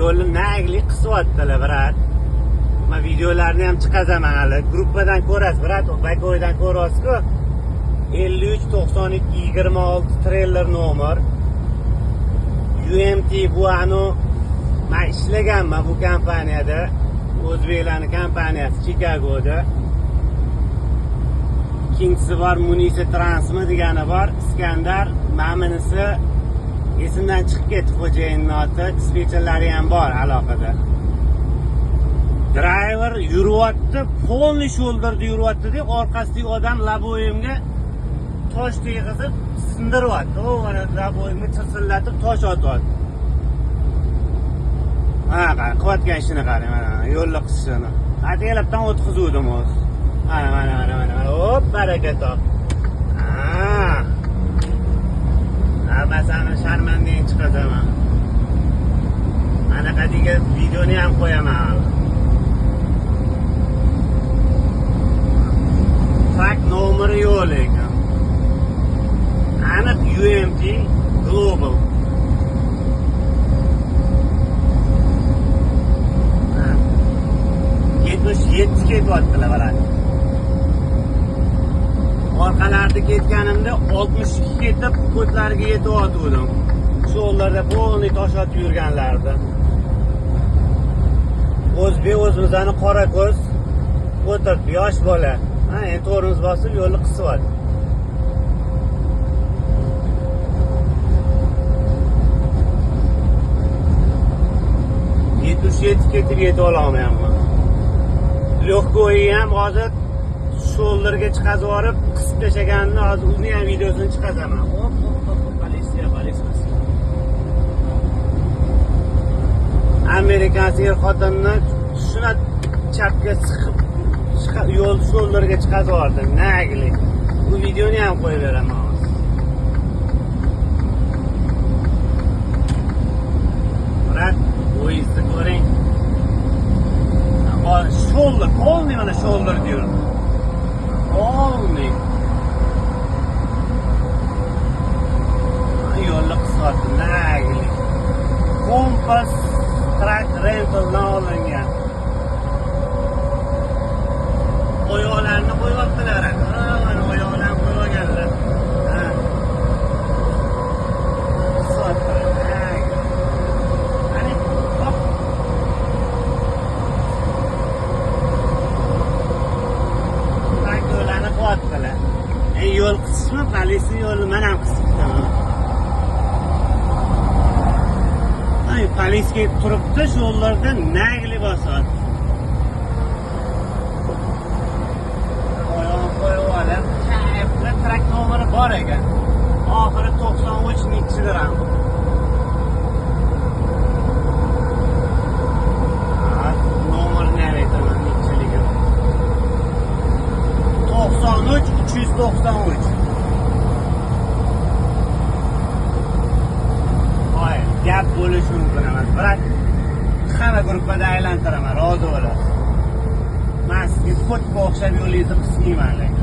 Yo'lni nagli qisyaptilar, brat. Men videolarni ham chiqazaman hali. Gruppadan ko'rasiz, brat, Bakoydan ko'rasiz-ku. 53 92 26 trailer nomer. UMT bu anu men ishlaganman bu kompaniyada. O'zbeklarning kompaniyasi Chicago'da. Ikkinchisi bor Munisa Transmi degani bor. Iskandar, maminisi esimdan chiqib ketdi xo'jayinning oti, dispetcherlari ham bor aloqada. Driver yuryapti, polni shoulderda yuryapti-da, orqasidagi odam laboyimga tosh tegizib sindiryapti. O mana laboyimga chirsillatib tosh otyapti. Mana qarang, qilayotgan ishini qarang, mana yo'lni qisishini. Ataylabdan o'tkazuvdim o'zi. Mana mana mana mana. Hop, baraka top. Ha. Hammasini sharmandan chiqazaman. Anaqa degan videoni ham qo'yaman. Truck nomeri yo'q lekin. Aniq UMT Global. Ha. 77 ketyaptilar baraka. Orqalarda ketganimda 62 ketib, ko'tlariga yetib otgandim. Shu yo'llarda polniy tosh otib yurganlardi. O'zbek o'zimizni qora ko'z o'tirib yosh bola. Ha, endi tormoz bosib yo'lni qisyapti. Yetib ketib yetib ololmayapman. Lегкой ham hozir shoulderga chiqazib yuborib qisib tashlaganini hozir uni ham videosini chiqazaman. Hop hop hop, politsiya, politsiya. Amerikanskiy er xotinni shuna chapga siqib yo'l shoulderga chiqazib yubordi. Nagli. Bu videoni ham qo'yib beraman hozir. Brat, poyezdni ko'ring. Shoulder, polniy mana shoulder diyorum. Polniy. Yo'lni qisqartdi, nagli. Kompas Truck Rental'dan olingan. Oyoqlarini qo'yaptilar. Ha, mana oyoqlarini qo'yib olganlar. Ha. Qisqartdi. Qani, hop. Yo'llarni qo'yaptilar. Yo'l qisishmi? Politsiya yo'lni men ham qisib ketaman. Ay, politsiya turibdi, shu yo'llarda nagli bosadi. Oyog'ini qo'yib olib, chapda trak nomeri bor ekan. Oxiri 93 nechidir ham. Nomerini ham aytaman nechiligini. 93 393. Voy, gap bo'lishi mumkin emas. Biroq hamma gruppada aylantiraman, rozi bo'lasiz. Men sizga xuddi o'xshab yo'lingizni qismayman lekin.